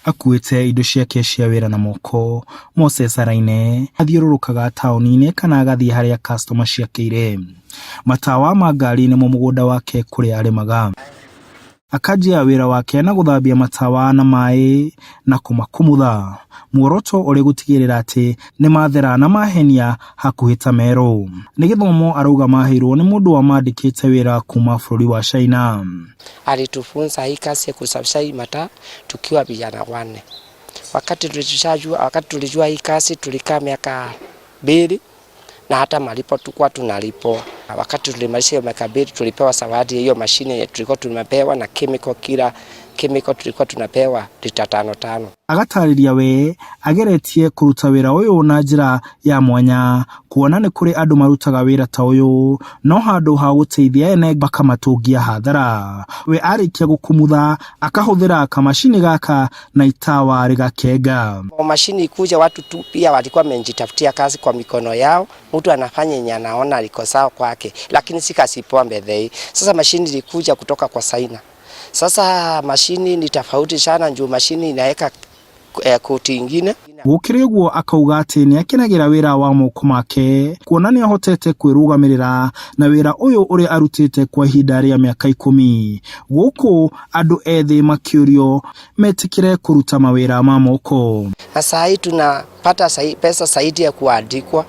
Akuĩte indo ciake cia wĩra na moko, Moses Araine athiũrũrũkaga taũni-inĩ kana agathiĩ harĩa customer ciake irĩ. Matawa ma ngari nĩmo mũgũnda wake kũrĩa arĩmaga. Akanjia wĩra wake na gũthambia matawa na maĩ na kũmakumutha. Muoroto ũrĩ gũtigĩrĩra atĩ nĩ mathera na mahenia hakuhĩ ta merũ. Nĩ gĩthomo arauga maheirwo nĩ mũndũ wamandĩkĩte wĩra kuma bũrũri wa China. Alitufunza hii kazi ya kusafisha hii mataa tukiwa vijana wanne. Wakati tulishajua, wakati tulijua hii kazi tulikaa miaka mbili na hata malipo tulikuwa tunalipwa. Wakati tulimaliza hiyo miaka mbili tulipewa zawadi hiyo mashine yenye tulikuwa tumepewa na chemical, kila chemical tulikuwa tunapewa lita tano tano. Agatarĩria we ageretie kũruta wĩra ũyũ na njĩra ya mwanya kuona nĩ kũrĩ andũ marutaga wĩra ta ũyũ no handũ ha gũteithia ene makamatũngia hathara. We arĩkia gũkumutha akahũthĩra kamacini gaka na itawa rĩgakenga. Mashini ikuja, watu tu pia walikuwa wamejitafutia kazi kwa mikono yao. Mtu anafanya yenye anaona liko sawa kwake, lakini si kazi poa mbele hii. Sasa mashini ilikuja kutoka kwa China. Sasa mashini ni tofauti sana juu mashini inaweka koti ingine. Gũkĩrĩ ũguo akauga atĩ nĩ akenagĩra wĩra wa moko make kuona nĩ ahotete kwĩrũgamĩrĩra na wĩra ũyũ ũrĩa arutĩte kwa ihinda rĩa mĩaka ikũmi. Gũkũ andũ ethĩ makĩũrio metĩkĩre kũruta mawĩra ma moko. Na saa hii tunapata pesa zaidi ya kuandikwa.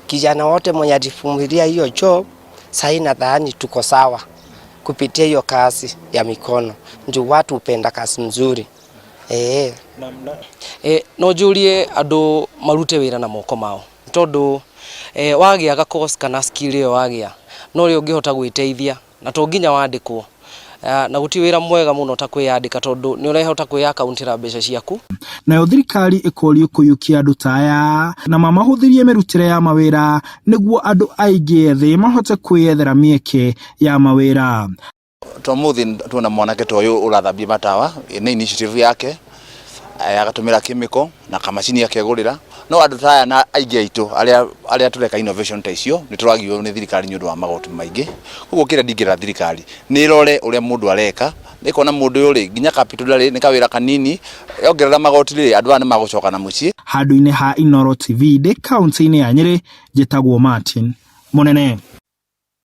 Kijana wote mwenye alivumilia hiyo job, saa hii nadhani tuko sawa kupitia hiyo kazi ya mikono. Ndio watu hupenda kazi nzuri. No njurie andũ marute wĩra na moko mao tondũ wagĩa ga course kana skill ĩyo wagĩa no rĩo ũngĩhota gwĩteithia na to nginya wandĩkwo na gũtirĩ wĩra mwega mũno ta kwĩyandĩka tondũ nĩ ũrahota kwĩyakaũntĩra mbeca ciaku. Nayo thirikari ĩkorio kũiyũkia andũ ta aya na mamahũthĩrie mĩrutĩre ya mawĩra nĩguo andũ aingĩ ethĩ mahote kwĩyethera mĩeke ya mawĩra. To mũthĩ tuona mwanake ta ũyũ ũrathambia matawa nĩ initiative yake, agatũmĩra chemical na kamacini akegũrĩra. No andũ ta aya na aingĩ aitũ arĩa tũreka innovation ta icio nĩ tũragio nĩ thirikari nĩ ũndũ wa magoti maingĩ. Koguo kĩrĩa ndingĩra thirikari nĩ ĩrore ũrĩa mũndũ areka, ĩkona mũndũ ũyũ rĩ nginya capital ndarĩ, nĩ kawĩra kanini, yongerera magoti rĩ andũ aya nĩ magũcoka na mũciĩ. Handũ-inĩ ha Inooro TV ndĩ kaũntĩ-inĩ ya Nyĩrĩ, njĩtagwo Martin Mũnene.